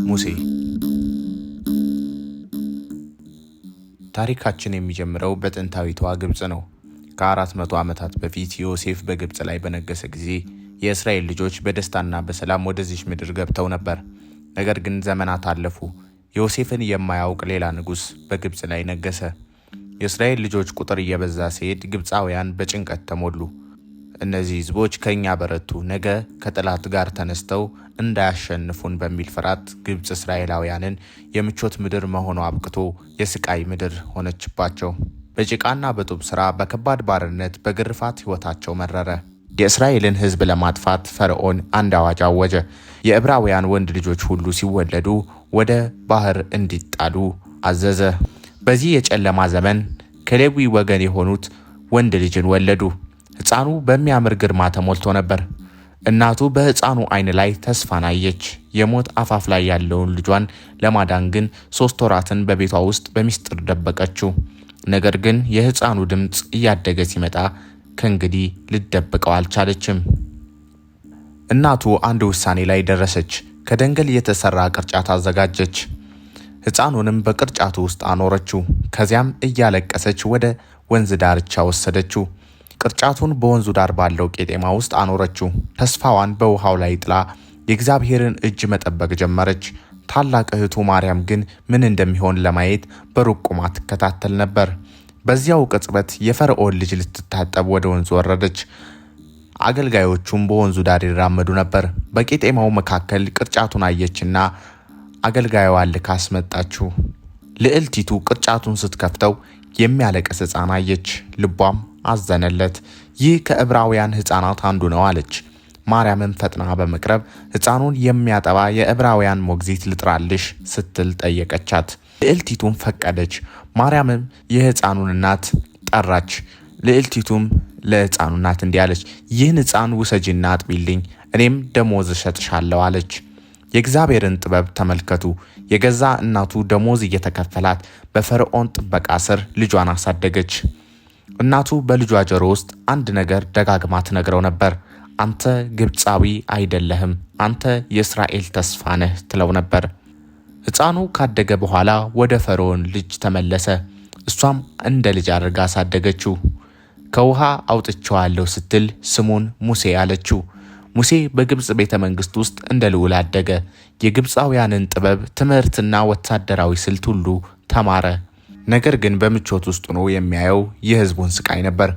ሙሴ። ታሪካችን የሚጀምረው በጥንታዊቷ ግብፅ ነው። ከ400 ዓመታት በፊት ዮሴፍ በግብፅ ላይ በነገሰ ጊዜ የእስራኤል ልጆች በደስታና በሰላም ወደዚች ምድር ገብተው ነበር። ነገር ግን ዘመናት አለፉ። ዮሴፍን የማያውቅ ሌላ ንጉሥ በግብፅ ላይ ነገሰ። የእስራኤል ልጆች ቁጥር እየበዛ ሲሄድ ግብፃውያን በጭንቀት ተሞሉ። እነዚህ ሕዝቦች ከእኛ በረቱ፣ ነገ ከጠላት ጋር ተነስተው እንዳያሸንፉን በሚል ፍርሃት ግብፅ እስራኤላውያንን የምቾት ምድር መሆኗ አብቅቶ የስቃይ ምድር ሆነችባቸው። በጭቃና በጡብ ሥራ፣ በከባድ ባርነት፣ በግርፋት ሕይወታቸው መረረ። የእስራኤልን ሕዝብ ለማጥፋት ፈርዖን አንድ አዋጅ አወጀ። የዕብራውያን ወንድ ልጆች ሁሉ ሲወለዱ ወደ ባህር እንዲጣሉ አዘዘ። በዚህ የጨለማ ዘመን ከሌዊ ወገን የሆኑት ወንድ ልጅን ወለዱ። ሕፃኑ በሚያምር ግርማ ተሞልቶ ነበር። እናቱ በሕፃኑ ዓይን ላይ ተስፋን አየች። የሞት አፋፍ ላይ ያለውን ልጇን ለማዳን ግን 3 ወራትን በቤቷ ውስጥ በሚስጥር ደበቀችው። ነገር ግን የሕፃኑ ድምፅ እያደገ ሲመጣ ከእንግዲህ ልትደብቀው አልቻለችም። እናቱ አንድ ውሳኔ ላይ ደረሰች። ከደንገል የተሰራ ቅርጫት አዘጋጀች። ሕፃኑንም በቅርጫቱ ውስጥ አኖረችው። ከዚያም እያለቀሰች ወደ ወንዝ ዳርቻ ወሰደችው። ቅርጫቱን በወንዙ ዳር ባለው ቄጤማ ውስጥ አኖረችው። ተስፋዋን በውሃው ላይ ጥላ የእግዚአብሔርን እጅ መጠበቅ ጀመረች። ታላቅ እህቱ ማርያም ግን ምን እንደሚሆን ለማየት በሩቅ ቆማ ትከታተል ነበር። በዚያው ቅጽበት የፈርዖን ልጅ ልትታጠብ ወደ ወንዙ ወረደች። አገልጋዮቹም በወንዙ ዳር ይራመዱ ነበር። በቄጤማው መካከል ቅርጫቱን አየችና አገልጋዩዋን ልካ አስመጣችው። ልዕልቲቱ ቅርጫቱን ስትከፍተው የሚያለቅስ ሕፃን አየች። ልቧም አዘነለት። ይህ ከዕብራውያን ሕፃናት አንዱ ነው አለች። ማርያምም ፈጥና በመቅረብ ሕፃኑን የሚያጠባ የዕብራውያን ሞግዚት ልጥራልሽ ስትል ጠየቀቻት። ልዕልቲቱም ፈቀደች። ማርያምም የሕፃኑን እናት ጠራች። ልዕልቲቱም ለሕፃኑ እናት እንዲህ አለች፣ ይህን ሕፃን ውሰጂና አጥቢልኝ፣ እኔም ደሞዝ እሰጥሻለሁ አለች። የእግዚአብሔርን ጥበብ ተመልከቱ። የገዛ እናቱ ደሞዝ እየተከፈላት በፈርዖን ጥበቃ ስር ልጇን አሳደገች። እናቱ በልጇ ጆሮ ውስጥ አንድ ነገር ደጋግማ ትነግረው ነበር። አንተ ግብፃዊ አይደለህም፣ አንተ የእስራኤል ተስፋ ነህ ትለው ነበር። ሕፃኑ ካደገ በኋላ ወደ ፈርዖን ልጅ ተመለሰ። እሷም እንደ ልጅ አድርጋ አሳደገችው። ከውሃ አውጥቼዋለሁ ስትል ስሙን ሙሴ አለችው። ሙሴ በግብፅ ቤተ መንግሥት ውስጥ እንደ ልዑል አደገ። የግብፃውያንን ጥበብ፣ ትምህርትና ወታደራዊ ስልት ሁሉ ተማረ። ነገር ግን በምቾት ውስጥ ሆኖ የሚያየው የሕዝቡን ስቃይ ነበር።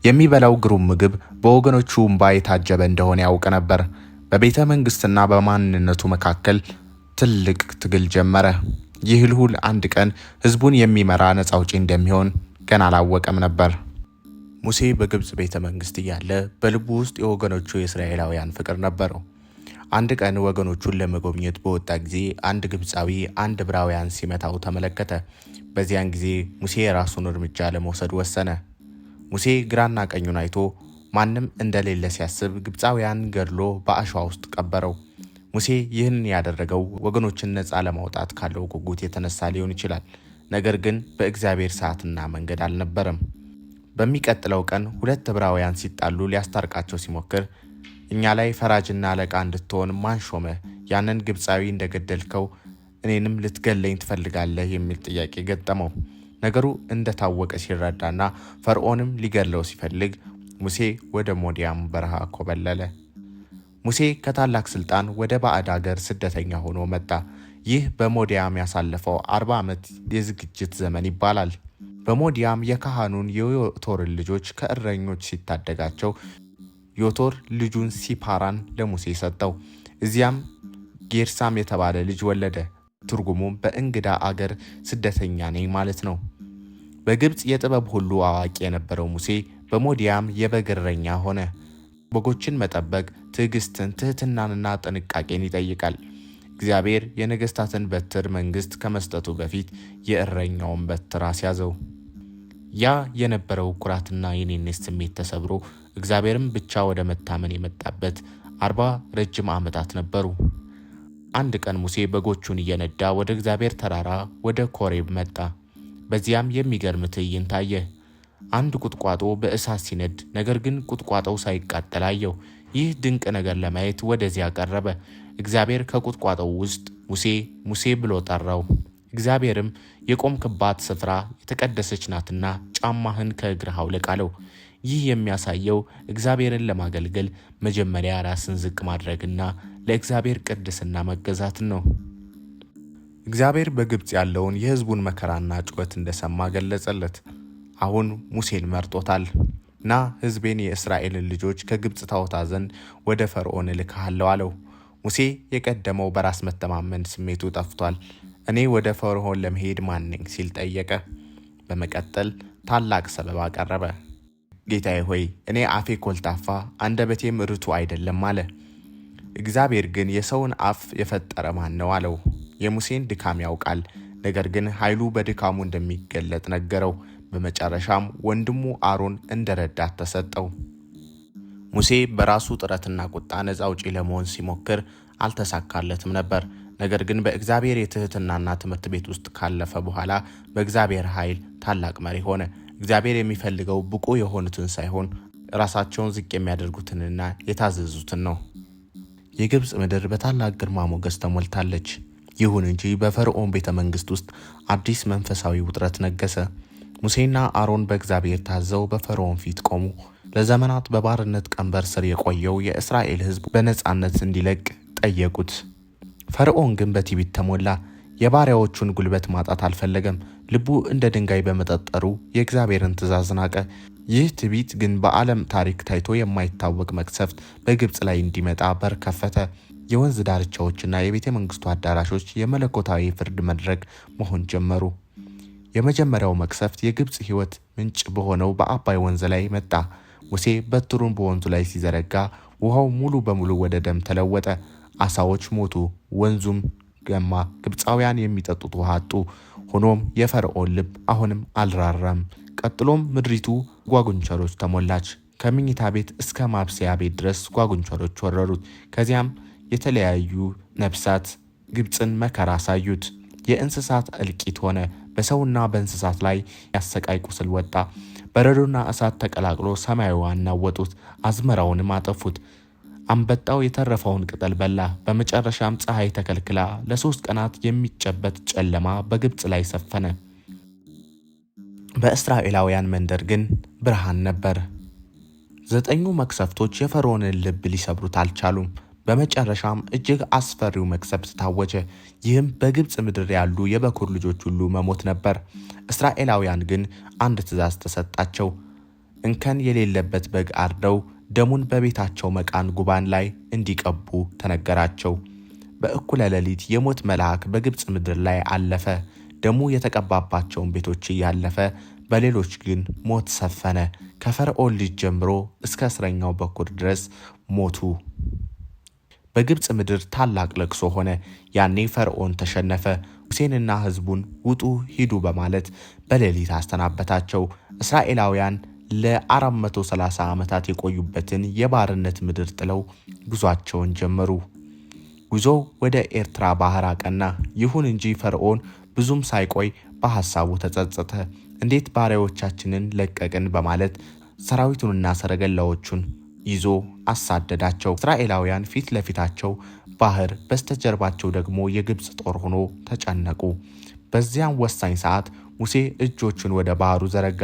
የሚበላው ግሩም ምግብ በወገኖቹ እምባ የታጀበ እንደሆነ ያውቅ ነበር። በቤተ መንግሥትና በማንነቱ መካከል ትልቅ ትግል ጀመረ። ይህ ልዑል አንድ ቀን ሕዝቡን የሚመራ ነፃ አውጪ እንደሚሆን ገና አላወቀም ነበር። ሙሴ በግብፅ ቤተ መንግሥት እያለ በልቡ ውስጥ የወገኖቹ የእስራኤላውያን ፍቅር ነበረው። አንድ ቀን ወገኖቹን ለመጎብኘት በወጣ ጊዜ አንድ ግብፃዊ አንድ ዕብራውያን ሲመታው ተመለከተ። በዚያን ጊዜ ሙሴ የራሱን እርምጃ ለመውሰድ ወሰነ። ሙሴ ግራና ቀኙን አይቶ ማንም እንደሌለ ሲያስብ ግብፃውያን ገድሎ በአሸዋ ውስጥ ቀበረው። ሙሴ ይህን ያደረገው ወገኖችን ነፃ ለማውጣት ካለው ጉጉት የተነሳ ሊሆን ይችላል። ነገር ግን በእግዚአብሔር ሰዓትና መንገድ አልነበረም። በሚቀጥለው ቀን ሁለት ዕብራውያን ሲጣሉ ሊያስታርቃቸው ሲሞክር እኛ ላይ ፈራጅና አለቃ እንድትሆን ማን ሾመህ? ያንን ግብፃዊ እንደገደልከው እኔንም ልትገለኝ ትፈልጋለህ? የሚል ጥያቄ ገጠመው። ነገሩ እንደታወቀ ሲረዳና ፈርዖንም ሊገድለው ሲፈልግ ሙሴ ወደ ሞዲያም በረሃ ኮበለለ። ሙሴ ከታላቅ ስልጣን ወደ ባዕድ አገር ስደተኛ ሆኖ መጣ። ይህ በሞዲያም ያሳለፈው 40 ዓመት የዝግጅት ዘመን ይባላል። በሞዲያም የካህኑን የዮቶርን ልጆች ከእረኞች ሲታደጋቸው ዮቶር ልጁን ሲፓራን ለሙሴ ሰጠው። እዚያም ጌርሳም የተባለ ልጅ ወለደ። ትርጉሙም በእንግዳ አገር ስደተኛ ነኝ ማለት ነው። በግብፅ የጥበብ ሁሉ አዋቂ የነበረው ሙሴ በሞዲያም የበግ እረኛ ሆነ። በጎችን መጠበቅ ትዕግስትን፣ ትህትናንና ጥንቃቄን ይጠይቃል። እግዚአብሔር የነገስታትን በትር መንግስት ከመስጠቱ በፊት የእረኛውን በትር አስያዘው። ያ የነበረው ኩራትና የኔነት ስሜት ተሰብሮ እግዚአብሔርን ብቻ ወደ መታመን የመጣበት 40 ረጅም ዓመታት ነበሩ። አንድ ቀን ሙሴ በጎቹን እየነዳ ወደ እግዚአብሔር ተራራ ወደ ኮሬብ መጣ። በዚያም የሚገርም ትዕይንት አየ። አንድ ቁጥቋጦ በእሳት ሲነድ፣ ነገር ግን ቁጥቋጦው ሳይቃጠል አየው። ይህ ድንቅ ነገር ለማየት ወደዚያ ቀረበ። እግዚአብሔር ከቁጥቋጦው ውስጥ ሙሴ ሙሴ ብሎ ጠራው። እግዚአብሔርም የቆምክባት ስፍራ የተቀደሰች ናትና ጫማህን ከእግርህ አውልቅ አለው። ይህ የሚያሳየው እግዚአብሔርን ለማገልገል መጀመሪያ ራስን ዝቅ ማድረግና ለእግዚአብሔር ቅድስና መገዛትን ነው። እግዚአብሔር በግብፅ ያለውን የሕዝቡን መከራና ጩኸት እንደሰማ ገለጸለት። አሁን ሙሴን መርጦታል። ና ሕዝቤን የእስራኤልን ልጆች ከግብፅ ታወጣ ዘንድ ወደ ፈርዖን እልክሃለሁ አለው። ሙሴ የቀደመው በራስ መተማመን ስሜቱ ጠፍቷል። እኔ ወደ ፈርዖን ለመሄድ ማን ነኝ ሲል ጠየቀ። በመቀጠል ታላቅ ሰበብ አቀረበ። ጌታዬ ሆይ፣ እኔ አፌ ኮልታፋ አንደበቴም ርቱዕ አይደለም አለ። እግዚአብሔር ግን የሰውን አፍ የፈጠረ ማን ነው አለው። የሙሴን ድካም ያውቃል፣ ነገር ግን ኃይሉ በድካሙ እንደሚገለጥ ነገረው። በመጨረሻም ወንድሙ አሮን እንደ ረዳት ተሰጠው። ሙሴ በራሱ ጥረትና ቁጣ ነፃ አውጪ ለመሆን ሲሞክር አልተሳካለትም ነበር። ነገር ግን በእግዚአብሔር የትህትናና ትምህርት ቤት ውስጥ ካለፈ በኋላ በእግዚአብሔር ኃይል ታላቅ መሪ ሆነ። እግዚአብሔር የሚፈልገው ብቁ የሆኑትን ሳይሆን ራሳቸውን ዝቅ የሚያደርጉትንና የታዘዙትን ነው። የግብፅ ምድር በታላቅ ግርማ ሞገስ ተሞልታለች። ይሁን እንጂ በፈርዖን ቤተ መንግስት ውስጥ አዲስ መንፈሳዊ ውጥረት ነገሰ። ሙሴና አሮን በእግዚአብሔር ታዘው በፈርዖን ፊት ቆሙ። ለዘመናት በባርነት ቀንበር ስር የቆየው የእስራኤል ሕዝብ በነፃነት እንዲለቅ ጠየቁት። ፈርዖን ግን በትዕቢት ተሞላ። የባሪያዎቹን ጉልበት ማጣት አልፈለገም። ልቡ እንደ ድንጋይ በመጠጠሩ የእግዚአብሔርን ትእዛዝ ናቀ። ይህ ትዕቢት ግን በዓለም ታሪክ ታይቶ የማይታወቅ መቅሰፍት በግብፅ ላይ እንዲመጣ በር ከፈተ። የወንዝ ዳርቻዎችና የቤተ መንግስቱ አዳራሾች የመለኮታዊ ፍርድ መድረክ መሆን ጀመሩ። የመጀመሪያው መቅሰፍት የግብፅ ሕይወት ምንጭ በሆነው በአባይ ወንዝ ላይ መጣ። ሙሴ በትሩን በወንዙ ላይ ሲዘረጋ ውሃው ሙሉ በሙሉ ወደ ደም ተለወጠ። አሳዎች ሞቱ፣ ወንዙም ገማ። ግብፃውያን የሚጠጡት ውሃ አጡ። ሆኖም የፈርዖን ልብ አሁንም አልራራም። ቀጥሎም ምድሪቱ ጓጉንቸሮች ተሞላች። ከመኝታ ቤት እስከ ማብሰያ ቤት ድረስ ጓጉንቸሮች ወረሩት። ከዚያም የተለያዩ ነፍሳት ግብፅን መከራ አሳዩት። የእንስሳት እልቂት ሆነ። በሰውና በእንስሳት ላይ ያሰቃይ ቁስል ወጣ። በረዶና እሳት ተቀላቅሎ ሰማዩ አናወጡት፣ አዝመራውንም አጠፉት። አንበጣው የተረፈውን ቅጠል በላ። በመጨረሻም ፀሐይ ተከልክላ ለ3 ቀናት የሚጨበጥ ጨለማ በግብፅ ላይ ሰፈነ። በእስራኤላውያን መንደር ግን ብርሃን ነበር። ዘጠኙ መቅሰፍቶች የፈርዖንን ልብ ሊሰብሩት አልቻሉም። በመጨረሻም እጅግ አስፈሪው መቅሰፍት ታወጀ። ይህም በግብፅ ምድር ያሉ የበኩር ልጆች ሁሉ መሞት ነበር። እስራኤላውያን ግን አንድ ትእዛዝ ተሰጣቸው። እንከን የሌለበት በግ አርደው ደሙን በቤታቸው መቃን ጉባን ላይ እንዲቀቡ ተነገራቸው። በእኩለ ሌሊት የሞት መልአክ በግብፅ ምድር ላይ አለፈ። ደሙ የተቀባባቸውን ቤቶች እያለፈ በሌሎች ግን ሞት ሰፈነ። ከፈርዖን ልጅ ጀምሮ እስከ እስረኛው በኩር ድረስ ሞቱ። በግብፅ ምድር ታላቅ ለቅሶ ሆነ። ያኔ ፈርዖን ተሸነፈ። ሙሴንና ሕዝቡን ውጡ ሂዱ በማለት በሌሊት አሰናበታቸው። እስራኤላውያን ለ430 ዓመታት የቆዩበትን የባርነት ምድር ጥለው ጉዟቸውን ጀመሩ። ጉዞው ወደ ኤርትራ ባህር አቀና። ይሁን እንጂ ፈርዖን ብዙም ሳይቆይ በሐሳቡ ተጸጸተ። እንዴት ባሪያዎቻችንን ለቀቅን በማለት ሰራዊቱንና ሰረገላዎቹን ይዞ አሳደዳቸው። እስራኤላውያን ፊት ለፊታቸው ባህር፣ በስተጀርባቸው ደግሞ የግብፅ ጦር ሆኖ ተጨነቁ። በዚያም ወሳኝ ሰዓት ሙሴ እጆቹን ወደ ባህሩ ዘረጋ።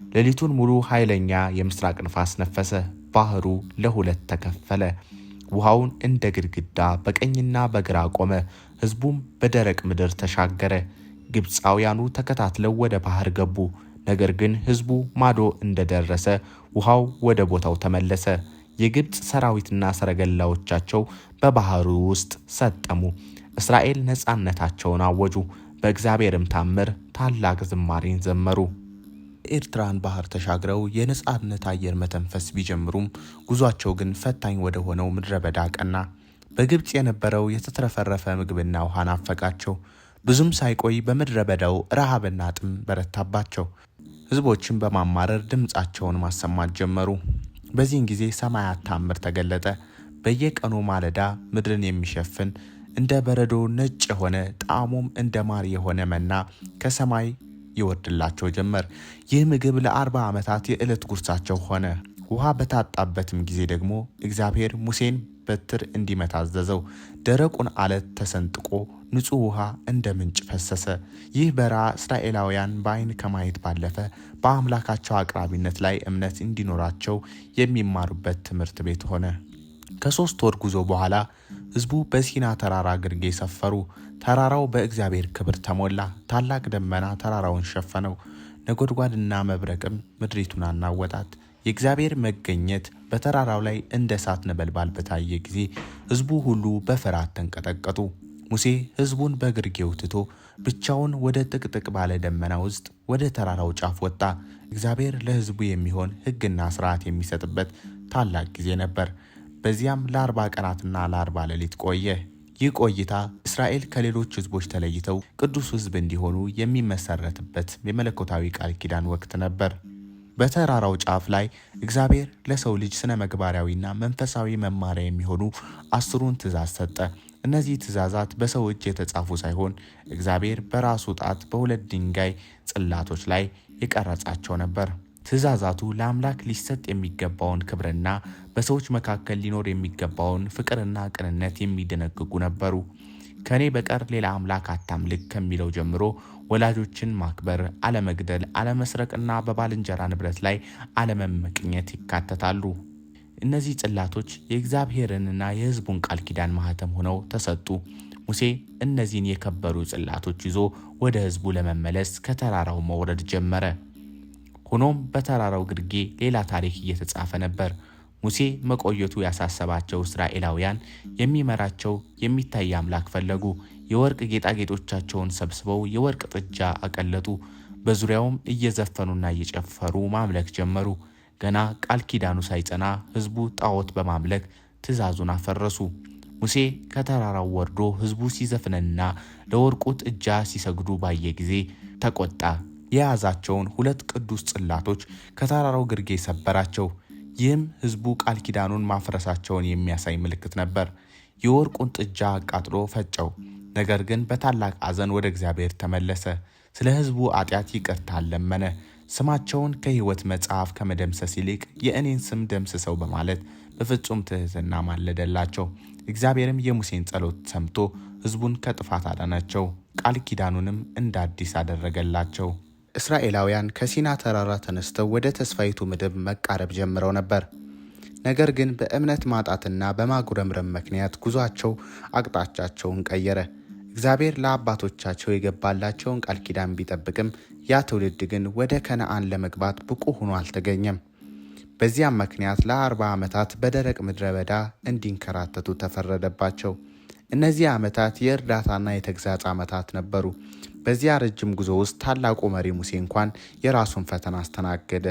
ሌሊቱን ሙሉ ኃይለኛ የምስራቅ ንፋስ ነፈሰ። ባህሩ ለሁለት ተከፈለ። ውሃውን እንደ ግድግዳ በቀኝና በግራ ቆመ። ሕዝቡም በደረቅ ምድር ተሻገረ። ግብፃውያኑ ተከታትለው ወደ ባህር ገቡ። ነገር ግን ሕዝቡ ማዶ እንደደረሰ ውሃው ወደ ቦታው ተመለሰ። የግብፅ ሰራዊትና ሰረገላዎቻቸው በባህሩ ውስጥ ሰጠሙ። እስራኤል ነፃነታቸውን አወጁ። በእግዚአብሔርም ታምር ታላቅ ዝማሬን ዘመሩ። የኤርትራን ባህር ተሻግረው የነፃነት አየር መተንፈስ ቢጀምሩም ጉዟቸው ግን ፈታኝ ወደ ሆነው ምድረ በዳ ቀና። በግብፅ የነበረው የተትረፈረፈ ምግብና ውሃ ናፈቃቸው። ብዙም ሳይቆይ በምድረ በዳው ረሃብና ጥም በረታባቸው። ሕዝቦችን በማማረር ድምፃቸውን ማሰማት ጀመሩ። በዚህን ጊዜ ሰማያት ታምር ተገለጠ። በየቀኑ ማለዳ ምድርን የሚሸፍን እንደ በረዶ ነጭ የሆነ ጣዕሙም እንደ ማር የሆነ መና ከሰማይ ይወርድላቸው ጀመር። ይህ ምግብ ለ40 ዓመታት የዕለት ጉርሳቸው ሆነ። ውሃ በታጣበትም ጊዜ ደግሞ እግዚአብሔር ሙሴን በትር እንዲመታ አዘዘው። ደረቁን አለት ተሰንጥቆ ንጹሕ ውሃ እንደ ምንጭ ፈሰሰ። ይህ በረሃ እስራኤላውያን በዓይን ከማየት ባለፈ በአምላካቸው አቅራቢነት ላይ እምነት እንዲኖራቸው የሚማሩበት ትምህርት ቤት ሆነ። ከ3 ወር ጉዞ በኋላ ሕዝቡ በሲና ተራራ ግርጌ ሰፈሩ። ተራራው በእግዚአብሔር ክብር ተሞላ። ታላቅ ደመና ተራራውን ሸፈነው፣ ነጎድጓድና መብረቅም ምድሪቱን አናወጣት። የእግዚአብሔር መገኘት በተራራው ላይ እንደ እሳት ነበልባል በታየ ጊዜ ሕዝቡ ሁሉ በፍርሃት ተንቀጠቀጡ። ሙሴ ሕዝቡን በግርጌው ትቶ ብቻውን ወደ ጥቅጥቅ ባለ ደመና ውስጥ ወደ ተራራው ጫፍ ወጣ። እግዚአብሔር ለሕዝቡ የሚሆን ሕግና ሥርዓት የሚሰጥበት ታላቅ ጊዜ ነበር። በዚያም ለ40 ቀናትና ለ40 ሌሊት ቆየ። ይህ ቆይታ እስራኤል ከሌሎች ሕዝቦች ተለይተው ቅዱስ ሕዝብ እንዲሆኑ የሚመሰረትበት የመለኮታዊ ቃል ኪዳን ወቅት ነበር። በተራራው ጫፍ ላይ እግዚአብሔር ለሰው ልጅ ስነ ምግባራዊና መንፈሳዊ መማሪያ የሚሆኑ አስሩን ትእዛዝ ሰጠ። እነዚህ ትእዛዛት በሰው እጅ የተጻፉ ሳይሆን እግዚአብሔር በራሱ ጣት በሁለት ድንጋይ ጽላቶች ላይ የቀረጻቸው ነበር። ትእዛዛቱ ለአምላክ ሊሰጥ የሚገባውን ክብርና በሰዎች መካከል ሊኖር የሚገባውን ፍቅርና ቅንነት የሚደነግጉ ነበሩ። ከእኔ በቀር ሌላ አምላክ አታምልክ ከሚለው ጀምሮ ወላጆችን ማክበር፣ አለመግደል፣ አለመስረቅና በባልንጀራ ንብረት ላይ አለመመቅኘት ይካተታሉ። እነዚህ ጽላቶች የእግዚአብሔርንና የሕዝቡን ቃል ኪዳን ማኅተም ሆነው ተሰጡ። ሙሴ እነዚህን የከበሩ ጽላቶች ይዞ ወደ ሕዝቡ ለመመለስ ከተራራው መውረድ ጀመረ። ሆኖም በተራራው ግርጌ ሌላ ታሪክ እየተጻፈ ነበር። ሙሴ መቆየቱ ያሳሰባቸው እስራኤላውያን የሚመራቸው የሚታይ አምላክ ፈለጉ። የወርቅ ጌጣጌጦቻቸውን ሰብስበው የወርቅ ጥጃ አቀለጡ። በዙሪያውም እየዘፈኑና እየጨፈሩ ማምለክ ጀመሩ። ገና ቃል ኪዳኑ ሳይጸና ሕዝቡ ጣዖት በማምለክ ትእዛዙን አፈረሱ። ሙሴ ከተራራው ወርዶ ሕዝቡ ሲዘፍንና ለወርቁ ጥጃ ሲሰግዱ ባየ ጊዜ ተቆጣ። የያዛቸውን ሁለት ቅዱስ ጽላቶች ከተራራው ግርጌ ሰበራቸው። ይህም ሕዝቡ ቃል ኪዳኑን ማፍረሳቸውን የሚያሳይ ምልክት ነበር። የወርቁን ጥጃ አቃጥሎ ፈጨው። ነገር ግን በታላቅ ሐዘን ወደ እግዚአብሔር ተመለሰ። ስለ ሕዝቡ ኃጢአት ይቅርታ ለመነ። ስማቸውን ከሕይወት መጽሐፍ ከመደምሰስ ይልቅ የእኔን ስም ደምስሰው በማለት በፍጹም ትሕትና ማለደላቸው። እግዚአብሔርም የሙሴን ጸሎት ሰምቶ ሕዝቡን ከጥፋት አዳናቸው፣ ቃል ኪዳኑንም እንደ አዲስ አደረገላቸው። እስራኤላውያን ከሲና ተራራ ተነስተው ወደ ተስፋይቱ ምድር መቃረብ ጀምረው ነበር። ነገር ግን በእምነት ማጣትና በማጉረምረም ምክንያት ጉዟቸው አቅጣጫቸውን ቀየረ። እግዚአብሔር ለአባቶቻቸው የገባላቸውን ቃል ኪዳን ቢጠብቅም ያ ትውልድ ግን ወደ ከነአን ለመግባት ብቁ ሆኖ አልተገኘም። በዚያም ምክንያት ለ40 ዓመታት በደረቅ ምድረ በዳ እንዲንከራተቱ ተፈረደባቸው። እነዚህ ዓመታት የእርዳታና የተግሣጽ ዓመታት ነበሩ። በዚያ ረጅም ጉዞ ውስጥ ታላቁ መሪ ሙሴ እንኳን የራሱን ፈተና አስተናገደ።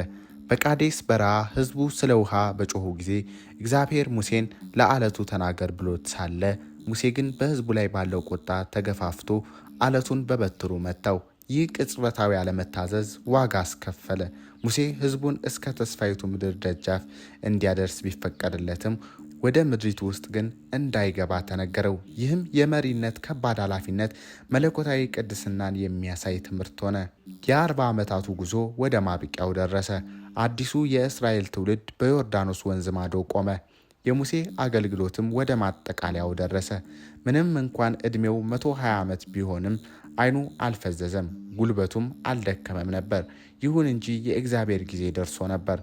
በቃዴስ በረሃ ሕዝቡ ስለ ውሃ በጮኹ ጊዜ እግዚአብሔር ሙሴን ለዓለቱ ተናገር ብሎት ሳለ ሙሴ ግን በሕዝቡ ላይ ባለው ቁጣ ተገፋፍቶ ዓለቱን በበትሩ መታው። ይህ ቅጽበታዊ አለመታዘዝ ዋጋ አስከፈለ። ሙሴ ሕዝቡን እስከ ተስፋይቱ ምድር ደጃፍ እንዲያደርስ ቢፈቀድለትም ወደ ምድሪቱ ውስጥ ግን እንዳይገባ ተነገረው። ይህም የመሪነት ከባድ ኃላፊነት መለኮታዊ ቅድስናን የሚያሳይ ትምህርት ሆነ። የ40 ዓመታቱ ጉዞ ወደ ማብቂያው ደረሰ። አዲሱ የእስራኤል ትውልድ በዮርዳኖስ ወንዝ ማዶ ቆመ። የሙሴ አገልግሎትም ወደ ማጠቃለያው ደረሰ። ምንም እንኳን ዕድሜው 120 ዓመት ቢሆንም ዓይኑ አልፈዘዘም፣ ጉልበቱም አልደከመም ነበር። ይሁን እንጂ የእግዚአብሔር ጊዜ ደርሶ ነበር።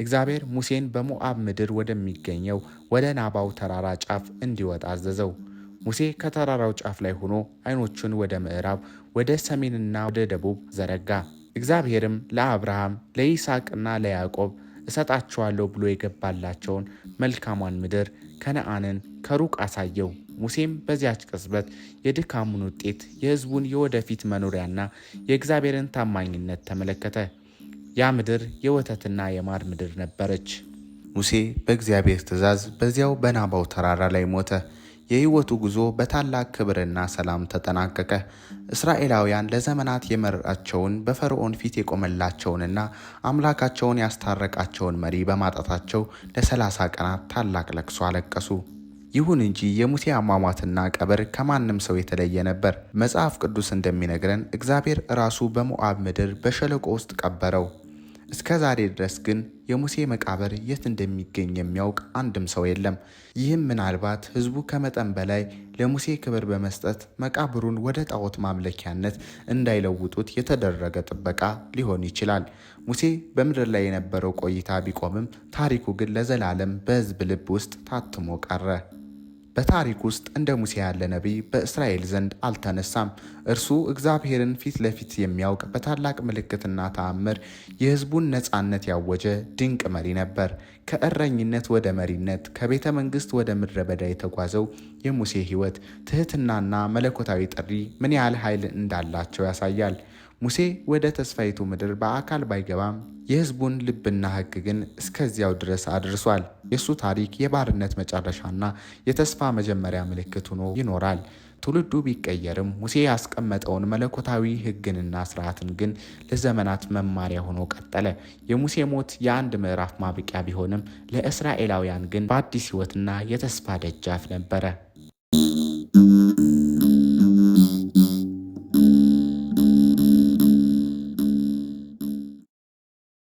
እግዚአብሔር ሙሴን በሞዓብ ምድር ወደሚገኘው ወደ ናባው ተራራ ጫፍ እንዲወጣ አዘዘው። ሙሴ ከተራራው ጫፍ ላይ ሆኖ ዓይኖቹን ወደ ምዕራብ፣ ወደ ሰሜንና ወደ ደቡብ ዘረጋ። እግዚአብሔርም ለአብርሃም፣ ለይስሐቅና ለያዕቆብ እሰጣቸዋለሁ ብሎ የገባላቸውን መልካሟን ምድር ከነዓንን ከሩቅ አሳየው። ሙሴም በዚያች ቅጽበት የድካሙን ውጤት፣ የሕዝቡን የወደፊት መኖሪያና የእግዚአብሔርን ታማኝነት ተመለከተ። ያ ምድር የወተትና የማር ምድር ነበረች። ሙሴ በእግዚአብሔር ትእዛዝ በዚያው በናባው ተራራ ላይ ሞተ። የሕይወቱ ጉዞ በታላቅ ክብርና ሰላም ተጠናቀቀ። እስራኤላውያን ለዘመናት የመራቸውን፣ በፈርዖን ፊት የቆመላቸውንና አምላካቸውን ያስታረቃቸውን መሪ በማጣታቸው ለ30 ቀናት ታላቅ ለቅሶ አለቀሱ። ይሁን እንጂ የሙሴ አሟሟትና ቀብር ከማንም ሰው የተለየ ነበር። መጽሐፍ ቅዱስ እንደሚነግረን እግዚአብሔር ራሱ በሞዓብ ምድር በሸለቆ ውስጥ ቀበረው። እስከ ዛሬ ድረስ ግን የሙሴ መቃብር የት እንደሚገኝ የሚያውቅ አንድም ሰው የለም። ይህም ምናልባት ሕዝቡ ከመጠን በላይ ለሙሴ ክብር በመስጠት መቃብሩን ወደ ጣዖት ማምለኪያነት እንዳይለውጡት የተደረገ ጥበቃ ሊሆን ይችላል። ሙሴ በምድር ላይ የነበረው ቆይታ ቢቆምም ታሪኩ ግን ለዘላለም በሕዝብ ልብ ውስጥ ታትሞ ቀረ። በታሪክ ውስጥ እንደ ሙሴ ያለ ነቢይ በእስራኤል ዘንድ አልተነሳም። እርሱ እግዚአብሔርን ፊት ለፊት የሚያውቅ፣ በታላቅ ምልክትና ተአምር የሕዝቡን ነፃነት ያወጀ ድንቅ መሪ ነበር። ከእረኝነት ወደ መሪነት፣ ከቤተ መንግሥት ወደ ምድረ በዳ የተጓዘው የሙሴ ሕይወት ትህትናና መለኮታዊ ጥሪ ምን ያህል ኃይል እንዳላቸው ያሳያል። ሙሴ ወደ ተስፋይቱ ምድር በአካል ባይገባም የሕዝቡን ልብና ሕግ ግን እስከዚያው ድረስ አድርሷል። የእሱ ታሪክ የባርነት መጨረሻና የተስፋ መጀመሪያ ምልክት ሆኖ ይኖራል። ትውልዱ ቢቀየርም ሙሴ ያስቀመጠውን መለኮታዊ ሕግንና ስርዓትን ግን ለዘመናት መማሪያ ሆኖ ቀጠለ። የሙሴ ሞት የአንድ ምዕራፍ ማብቂያ ቢሆንም ለእስራኤላውያን ግን በአዲስ ሕይወትና የተስፋ ደጃፍ ነበረ።